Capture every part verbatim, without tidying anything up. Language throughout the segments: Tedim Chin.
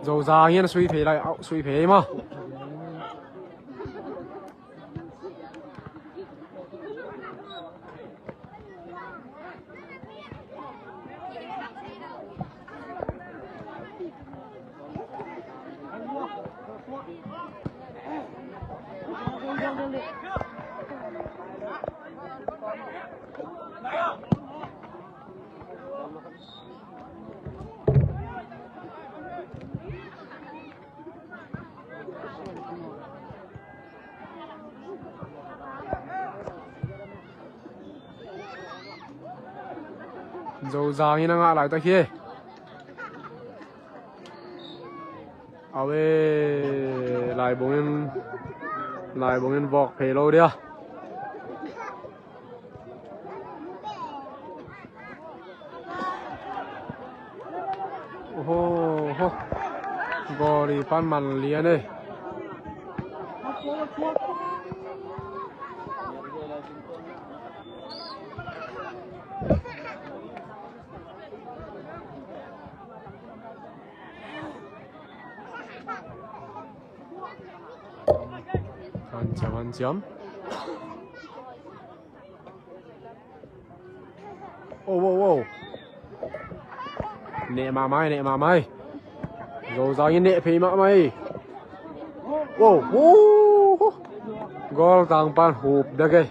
Zozang in a sui phei lai, au, sui phei maw. Zozang in a ngah laitak hi. Awe, Laibung in, Laibung in vawk phei lo dia. Oho, ho. Goal i pan man lian e. Hanciam, hanciam. Oh, oh, oh. Neh mahmah hi, neh mahmah hi. Zozang in neh phei mahmah hi. Oh, oh. Goal tang pan hup dek e.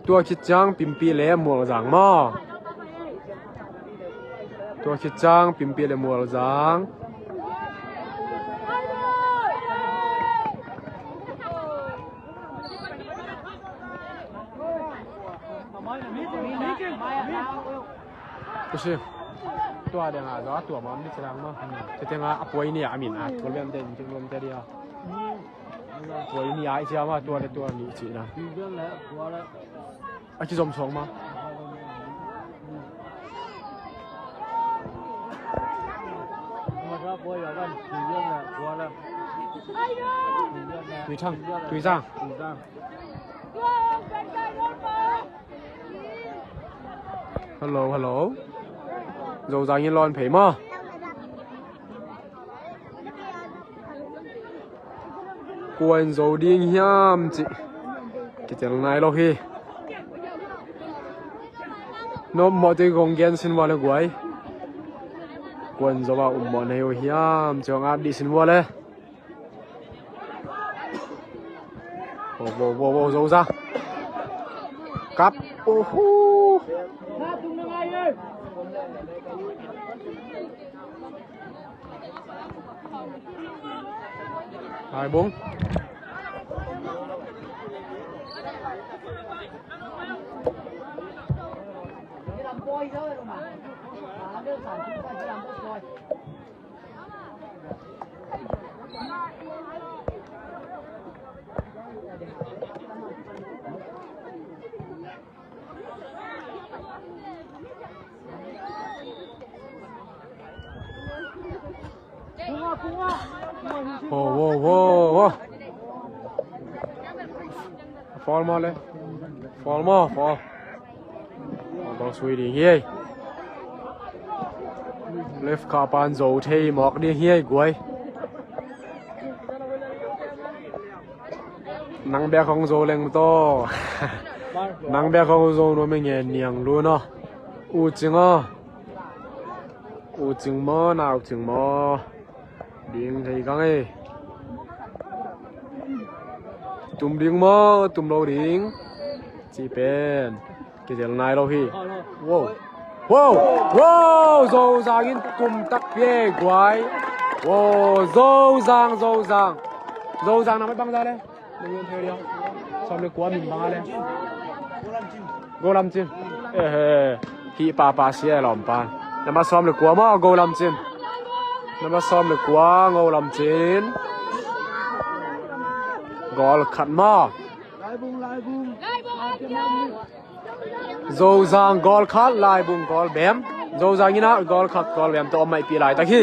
Tua khit ciang Pimpih le Mualzang maw. Tua khit ciang Pimpih le Mualzang. Kusi. Tua deng a zaw a tua mam ni cilang maw. Tua deng a a puai ni a min a tua liam den tua liam den dia. Puai ni a i cia maw tua le tua ni ci na. A kizom suak maw. Tuithang, Tuithang. Hello, hello. Zozang in lawn phei maw. Kua in zo ding hiam cih kitel nai lo hi. Nop mawh te kong gen sin vua le guai. Kua in zo a um mawh na hi uh hiam cih hong at dih sin vua le. Wow, wow, wow, wow, Zozang. Kap. Uhu. Laibung. Wow, wow, wow, wow. Foul maw le? Foul maw, foul. Bang sui ding hi ei. Left kha pan zo thei mawk ding hi ei guai. Nang bek hong zo leng taw. Nang bek hong zo nuam i ngen niang lun aw. U Cing aw. U Cing maw, Nau Cing maw. Ding thei kang e. Tum ding maw, tum lo ding. Cih pen kitel nai lo hi. Wow. Wow. Wow. Zozang in tum takpi e guai. Wow. Zozang, Zozang. Zozang na mai bang za le. Sawm le kua min bang a le. Go Lam Cin. Ehe. Hih papa sia lawm pan. Namba sawm le kua maw Go Lam Cin. Namba sawm le kua Go Lam Cin. Goal khat maw. Zozang goal khat, Laibung goal bem. Zozang in a goal khat goal bem tawh om maipih laitak hi.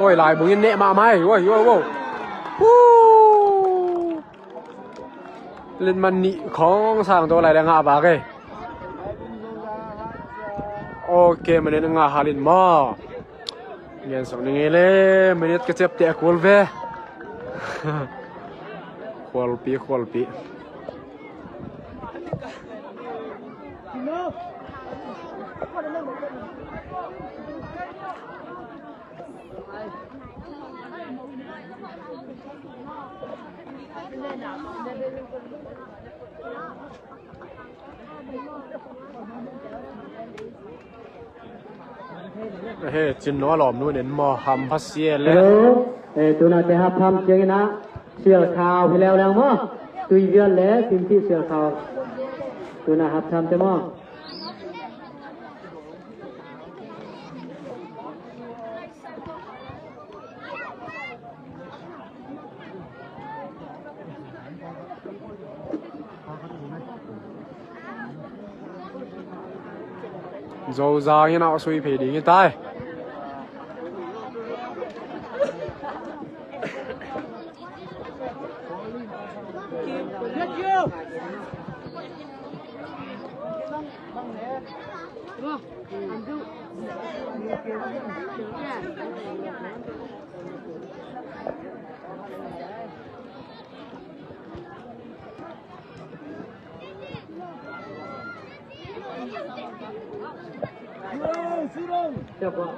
Oi, Laibung in neh mahmah hi. Oi, oi, oi. Huu. Litman nih khong sang to lai le ngah bak e. Ok, minit nga halin maw. Ngen sok ning e le, minit ka ciapteh a kul ve. Khualpi, khualpi. He, cin no lawm nu nen maw, ham pha sia le. Hello, eh, tuna te hap tham ciangin ah, Sial Khau hi leuleu maw, Tuivial le Pimpi Sial Khau. Tuna hap tham te maw. Zozang in a sui phei ding hi tai.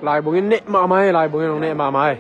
Laibung in neh mahmah hi, Laibung in hong neh mahmah hi.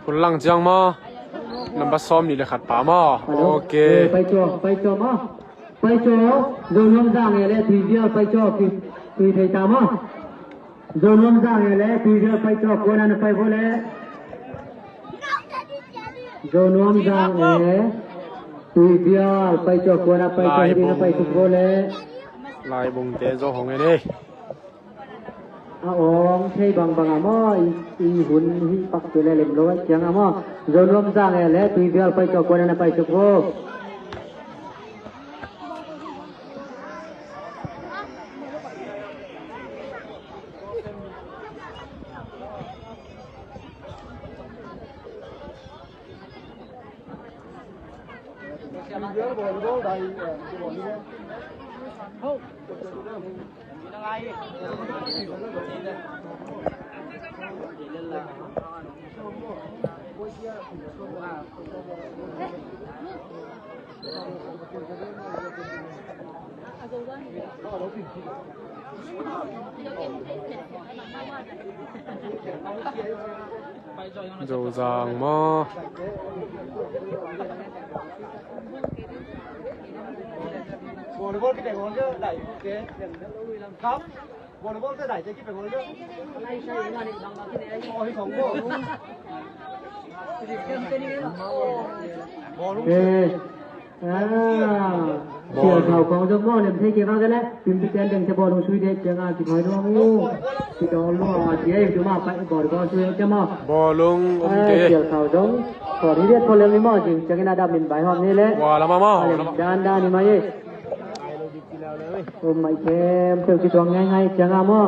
Hun lang ciang maw? Nambat sawm nih le khat pa maw? Hello. Ok. Eh, pai cua, pai cua maw? Pai cua, Zo Nuam Zang e le Tuivial pai cua, ki, ki thei ta maw? Zo Nuam Zang e le Tuivial pai cua, kuana na pai vo le. Zo Nuam Zang e, Tuivial pai cua, kuana pai cua, hiding na pai suk vo le. Laibung te zo hong e ne. A awng thei bangbang a maw, i, i hun hi pak tu le lem lo a ciang a maw. Zo Nuam Zang e le Tuivial pai cua, kuana na pai suk vo. Zozang maw? Eh, ah, Sial Khau kong zong maw, lem thei kei vang le, Pimpi ten deng te bawlung sui dek ciang a, kithawi nuam uh. Kithawi nuam a, ci ei tu ma pai bawlung kong sui dek ciang maw. Bawlung om te. Sial Khau zong khaw hi dek khaw lem ni maw, cing ciang in a dap min bai hawm ni le. Wa lama maw. Lem dan dan ni maw ye. Om mai khempeuh kituang ngaingai ciang a maw.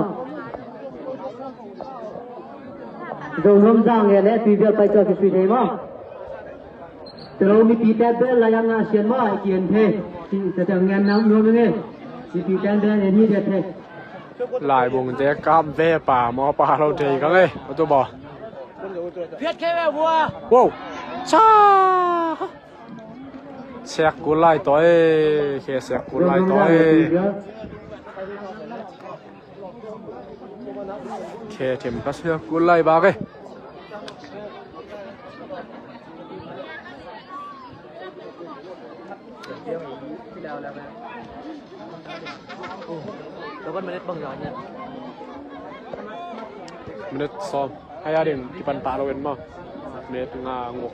Zo Nuam Zang e le Tuivial pai cua kisui thei maw. Telo mipi te bel lai a ngah sian maw, a kian thei. Ci, ci, ci, ngen nang nuam nge. Mipi te bel en hi thei. Laibung te kap ve pa maw, pa lo thei kang e. Atu baw. Wow. Cha. Sek kul lai tawi, khe sek kul lai tawi. Khe them ka sek kul lai bak e. Minute sawm. Haya ding kipan pah lo en maw. Minute nga nguk.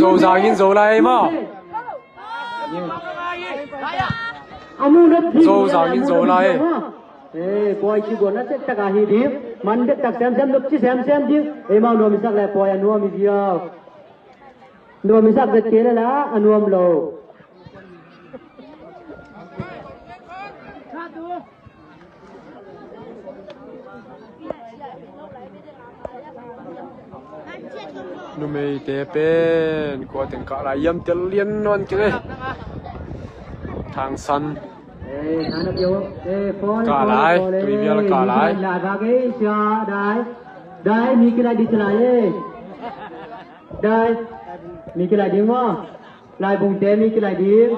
Zo zangin zo lai ei maw. Zo zangin zo lai ei. Pawi ci guan a tek tak a hi ding. Man tek tak semsem, nop ci semsem ding. Ei mau nuam i sak le pawi a nuam i ziau. Nuam i sak zet kei le la a nuam lo. Numeite pen kua teng kah lai hiam, tel lian nawn keng ei. Thangsan. Kah lai, tui vial kah lai. Dai, mi kilai di ci lai ei. Dai, mi kilai ding maw. Laibungte mi kilai ding.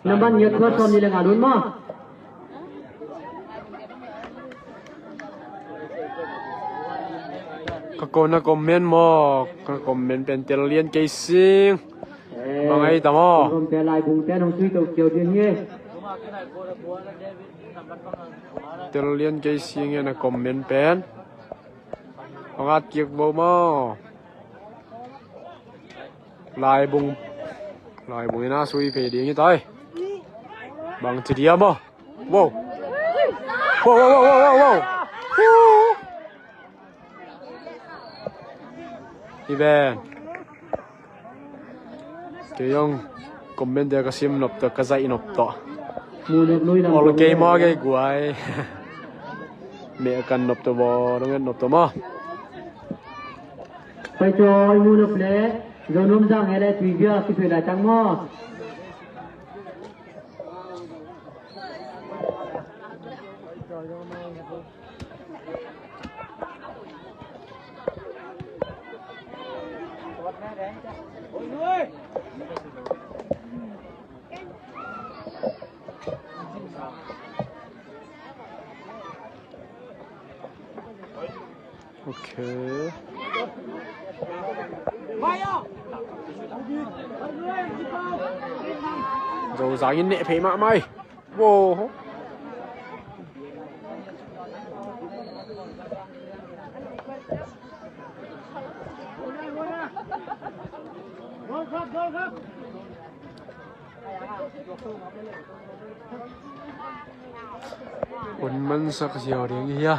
Nambat ngiat kua sawm ni le nga lut maw. Ka Ko na comment maw, na comment pen Tel Lian Kei Sing. Bang ai tam aw. Tel Lian Kei Sing. Tel Lian Kei Sing na comment pen. Bang at kiak bo maw. Laibung. Laibung ina sui phei ding hi tai. Bang ci dia maw. Wow. Wow, wow, wow, wow, wow, wow. Hi ven. Kei zong comment te ka sim nop tawh, ka zaih nop tawh. Ol kei maw kei guai. Meh kan nop tawh baw, dong et nop tawh maw. Pai caw, i mu nop le, Zo Nuam Zang he le, tui bia, kiphe lai tang maw. Ok. Zozang in neh phei mahmah ei. Wow. Hun mansak ziau ding hi a.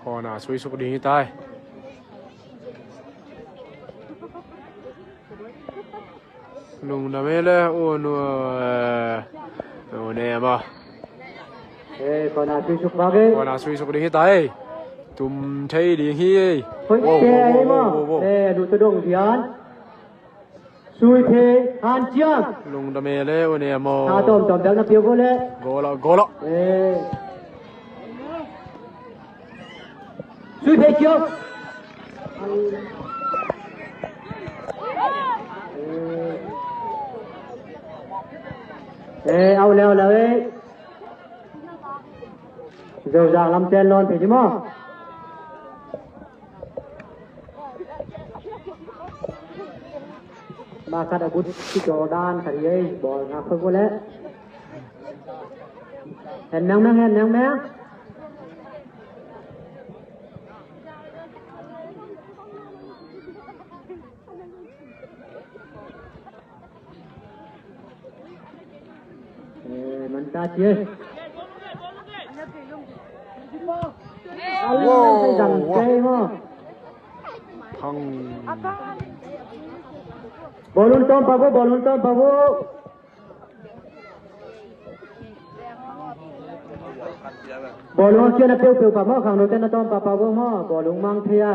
Khawna sui suk ding hi tai. Lungdam e le u nu, u ne maw. Khawna sui suk bak e. Khawna sui suk ding hi tai. Tum thei ding hi. Wow, wow, wow, wow, wow. E, nu tu dong dian. Sui phei han ciang. Lungdam e le u ne maw. Tha tawmtawm dang na pia go le. Goal ah, goal ah. E. Sui phei ciang. E, au leu leu e. Zozang lam ten lawn phei di maw. Ba khat a gut ki Jordan khat hi ei, bawl ngak khoi khoi leh. Hen meng meng, hen meng meng. Eh, man ta cie. Wow, wow. Thang. Bawlung tawm pah vo, bawlung tawm pah vo. Bawlung a kian a peuhpeuh pah maw, khangnote na tawm pah pah vo maw, bawlung mang thei a.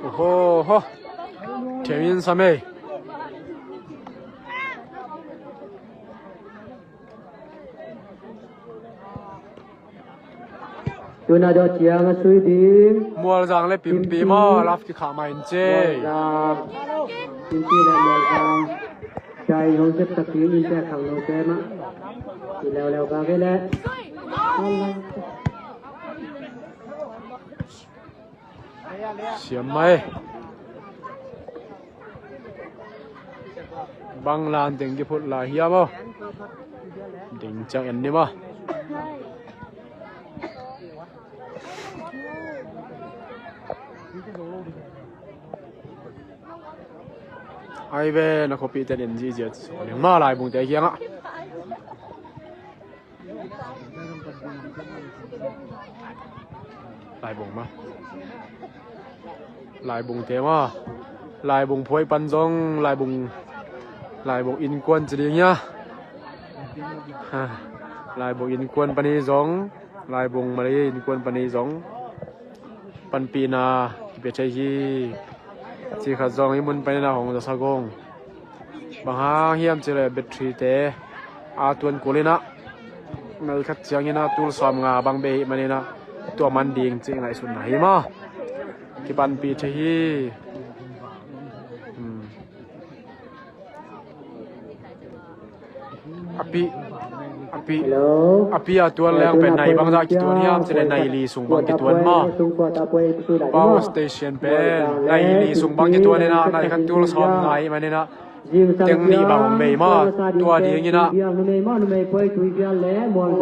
Oho, ho. Themin sam ei. Tuna dawh ciang a sui ding. Mualzang le Pimpi maw, laf kikhah mah in ce. Mualzang. Pimpi le Mualzang. Cai hong sep tak ding in te khangno ke mah. Ci leuleu ka ke le. Siam mai. Bang lan ding kiphut lai hiam aw. Ding ciang en ni maw. Ai ve na khuapihte en zihziah. Leng maw Laibungte kiangah. Laibung maw. Laibungte maw. Laibung phuai pan zong, Laibung, Laibung innkuan ci ding hia. Ha. Laibung innkuan pan hi zong, Laibung mali innkuan pan hi zong. Panpihna kipia thei hi. Ci khat zong hih mun panin a hong zasak ung. Bang hang hiam cih leh battery te a tuan kul in ah, nai khat ciangin ah tul sawm nga bang beh hih manin ah tua man ding cih ngaihsutna hi maw. Kipanpih thei hi. Pi, a pi, a pi a tuan leng pen nai bangzah kituan hiam cih leh nai li sung bang kituan maw. Power station pen nai li sung bang kituan inah, nai khat tul sawm ngai man inah, teng nih bang hong bei maw. Tua ding inah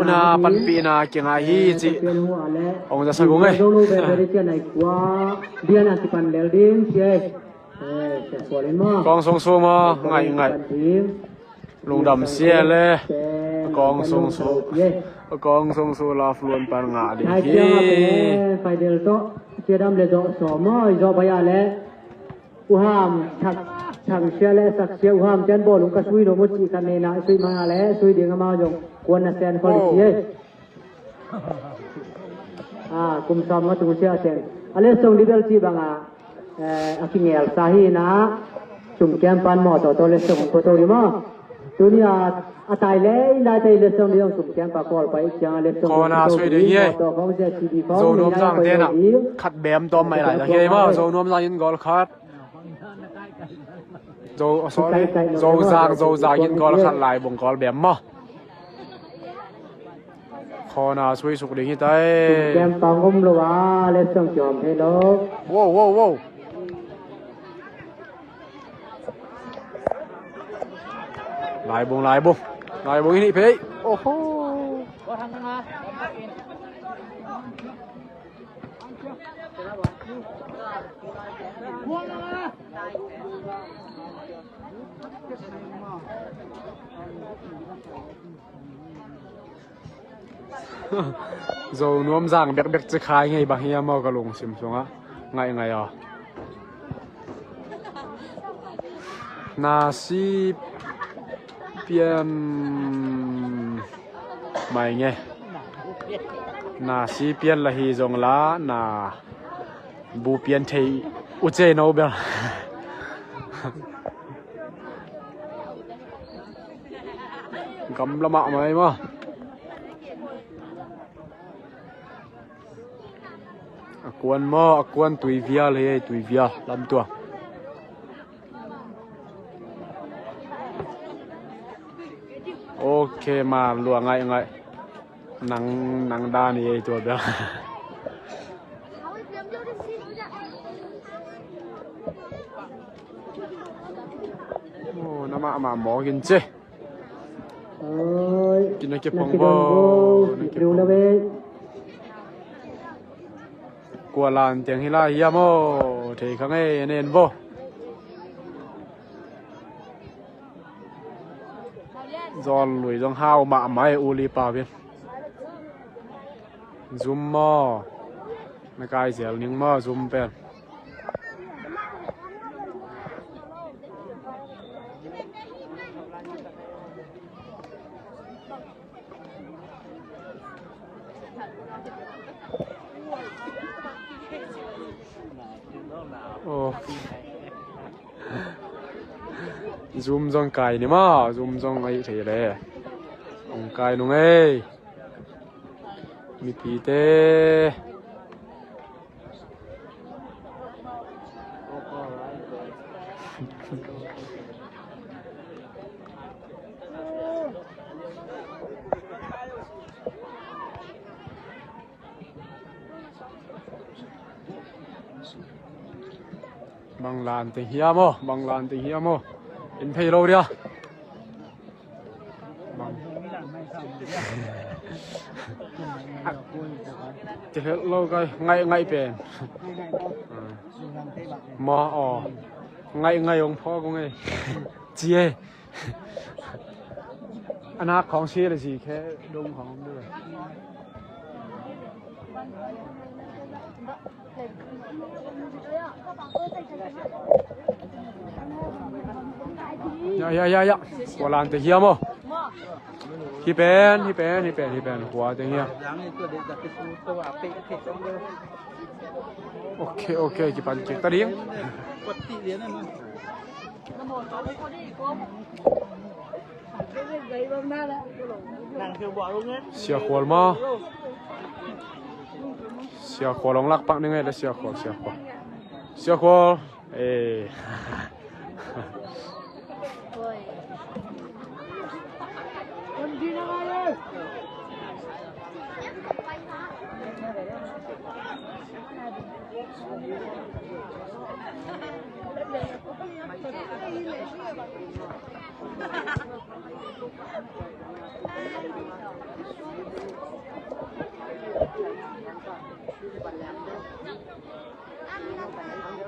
una panpihna kingah hi cih hong zasak ung ei. Kong sung sung maw, ngaih ngaih. Lungdam sia le. A kong sung su, a kong sung su love luan pan ngah ding hi. Faidel tawh, Sia Dam le Zawh Sawm maw, i zawh bai a le. U Ham, Thak, Thang Sia le Sak Sia, U Ham ten bawlung ka sui nuam uh cih ka nena, sui mah a le, sui ding amau zong kuan na sen khol ding hi ei. A, kum sawm nga tung sia teng a letsong dibel cih bangah, eh, a kingelsa hi inah, sum kiam pan mawtaw tawh letsong hong puato dih maw. Tuni a, a tai lei lai tei letsong dih hong sum kiam pa kawl pa i ciang a letsong khawna sui ding hi ei. Mawtaw khawng Z C D khawng Zo Nuam Zang tenah khat bem tawm mai lai la hi ei maw. Zo Nuam Zang in goal khat. Zo, sorry. Zo Zang, Zo Zang in goal khat lai bung goal bem maw. Khawna sui suk ding hi tai. Kem pang om lo a, letsong kiom thei lo. Wow, wow, wow. Lai bung, lai bung. Lai bung in hi phei. Oho. Zo Nuam Zang bekbek ci khai ngei bang hiam maw ka lungsim sungah. Ngaih ngaih aw. Na si pian mai nge. Na si pian la hi zong la na bu pian thei uh cei no bel. Gamla mahmah ei maw. A kuan maw, a kuan Tuivial hi ei, Tuivial lamtuang. Ok, ma lua ngaih ngaih. Nang, nang dan hi ei tua bel. Oh, na mahmah mawk in ci. Oi, kina kipong bo, kipong bo. Kua lan tiang hi lai hiam aw, thei kha ngei a nen bo. Zawn lui zong hau mahmah e, uli pau in. Zum maw? Na kai zel ning maw zum pen? Oh. Zum zong kai ni maw, zum zong ahi thei le. Hong kai nung ei. Mipite. Bang lan teng hiam aw, bang lan teng hiam aw. In phei lo dia. Bang. Ti het lo kai, ngaih ngaih pen. Ma aw. Ngaih ngaih ong phawk ong ei. Ci ei. A nak khawng si le si khe dong khawng om deuh. Ya, ya, ya, ya. Kua lan te hiam aw. Hi pen, hi pen, hi pen, hi pen. Kua te hiam. Ok, ok, kipan kik ta ding. Sia Khual maw? Sia Khual hong lak pak ni ngei le Sia Khual, Sia Khual. Sia Khual. Eh.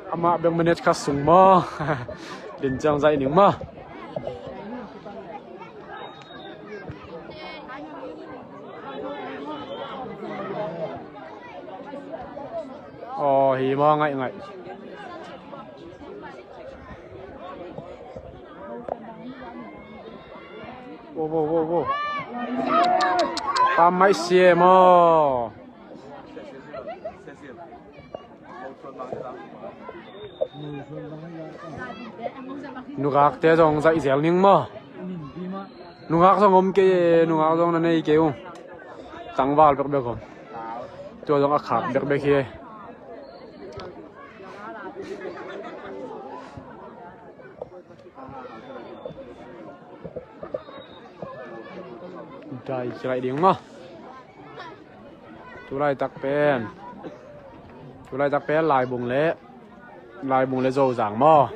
Amah bek minute khat sung maw? Din ciang zaih ning maw? Aw, hi maw, ngaih ngaih. Wo, wo, wo, wo. Pam maih sia maw? Nungakte zong zaih zel ning maw? Nungak zong om kei e, nungak zong na nei kei ung. Tangval bekbek om. Tua zong a khak bekbek hi e. Dai kilaih ding maw? Tulaitak pen, tulaitak pen Laibung le, Laibung le Zozang maw?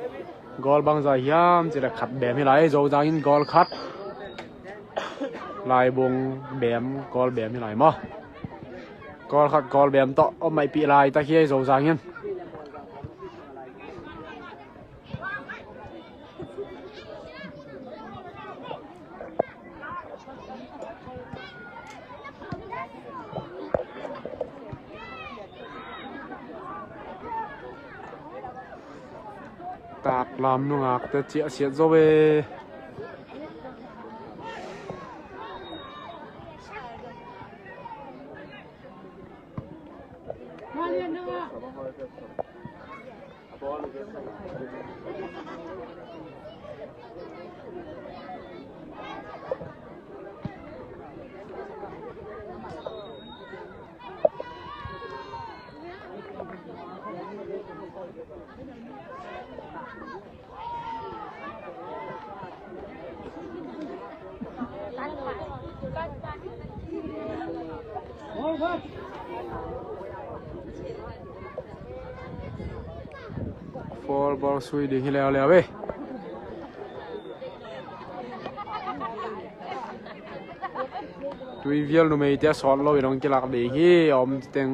Goal bangzah hiam cih leh khat bem hi lai, Zozang in goal khat, Laibung bem, goal bem hi lai maw? Goal khat goal bem tawh om maihpih laitak hi, Zozang in. Taklam nungakte ciahsiat zo ve. Foul ball sui ding hi leuleu e. Tuivial numeite a sawt lo in hong kilak ding hi, a om teng.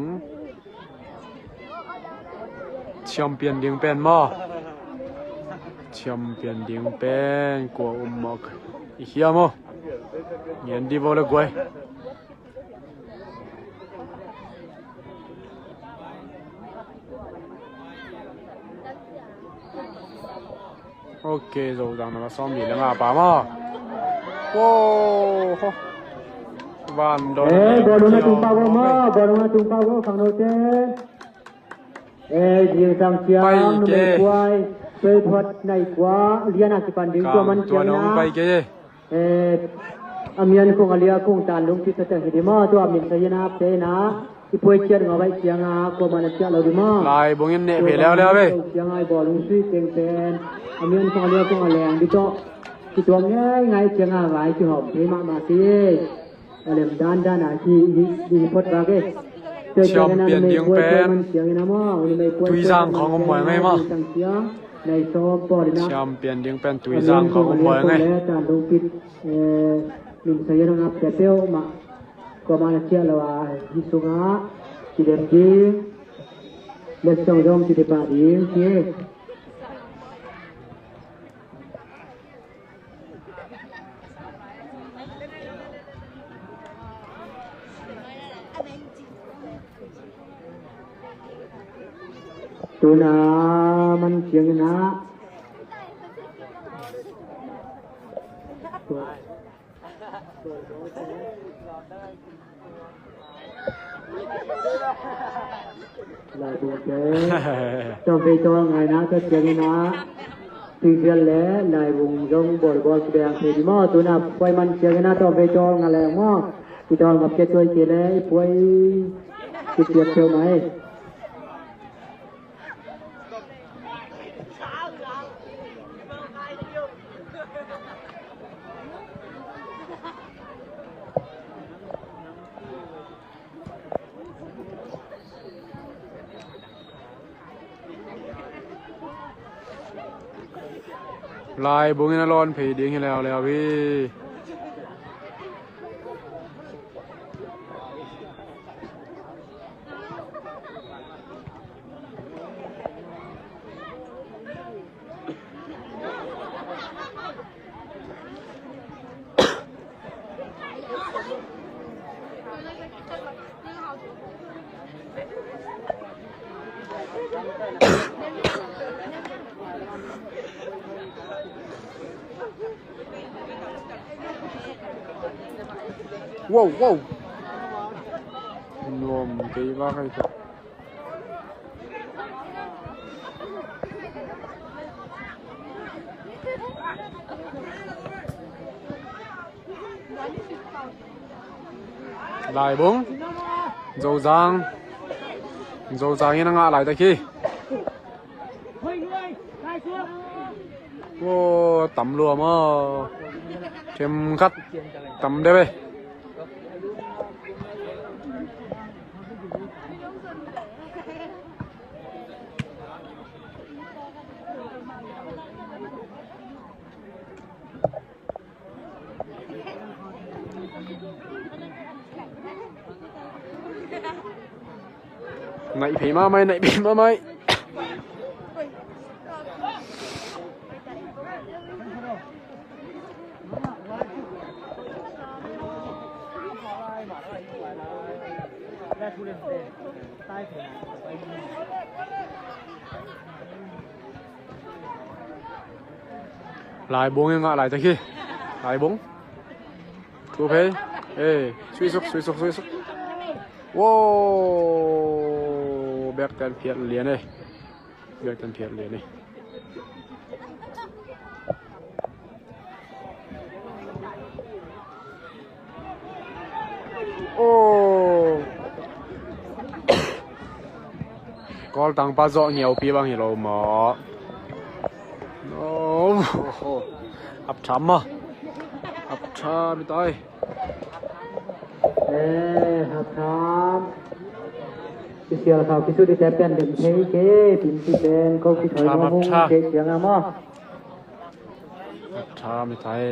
Champion ding pen maw? Champion ding pen kua um mawk i hiam aw? Ngen di vo le guai. Ok, Zozang na sawm li le nga pa maw? Wow, ho. Van don. Eh, bawlung na tung pah vo maw? Bawlung na tung pah vo, khangnote. Eh, zingsang ciang numei kua, Tuiphot nai kua, lian a kipan ding tua man ciang na. Eh, a mian khong a lia khong tan lungpi sa teng hi di maw, tua min sa hian a pe na. I puai ciat ngau baih cianga kuamah na ciah lo ding maw? Laibung in neh ve leuleu ve. Cianga i bawlung sui teng pen a mian khong a lia khong a leng ding tawh kituam ngeingai cianga vai kihawm thei mahmah si. A lem dandan a ki hi phot vak e. Champion ding pen Tuizang khawng om muai ngei maw? Champion ding pen Tuizang khawng om muai ngei. Min sa hian a ngap peuhmah. Kuamah na ciah lo a, hih sungah kidem ding, letsong zong kidem pah ding ci. Tuna man ciangin ah Laibungte tawmvei tawl ngaina ka ciangin ah Tuivial le Laibung zong bawlbawl kibeng thei ding maw? Tuna puai man ciangin ah tawmvei tawl nga leng maw? I tawl ngap kei tuai kei le i puai kiciat peuhmah ei. Laibung in a lawn phei ding hi leuleu hi. Wow, wow. Nuam kei vak ahi ta. Laibung, Zozang, Zozang in a ngah laitak hi. Aw, tam lua maw. Themkhat tam deuh e. Naih phei mahmah, naih phei mahmah. Laibung in ngah laitak hi. Laibung. Thu phei. Eh, suisuk, suisuk, suisuk. Wow. Bek ten phiat lian e. Bek ten phiat lian e. Aw. Kawltang pa zawh ngiaupi bang hi lo maw. Aw. Ap tham maw. Ap tham i tai. Eh, ap tham. Kisial khau kisut i te pian dem thei ke, pin si pen ko ki thoi mo mung ke siang a maw. Ap tham i tai.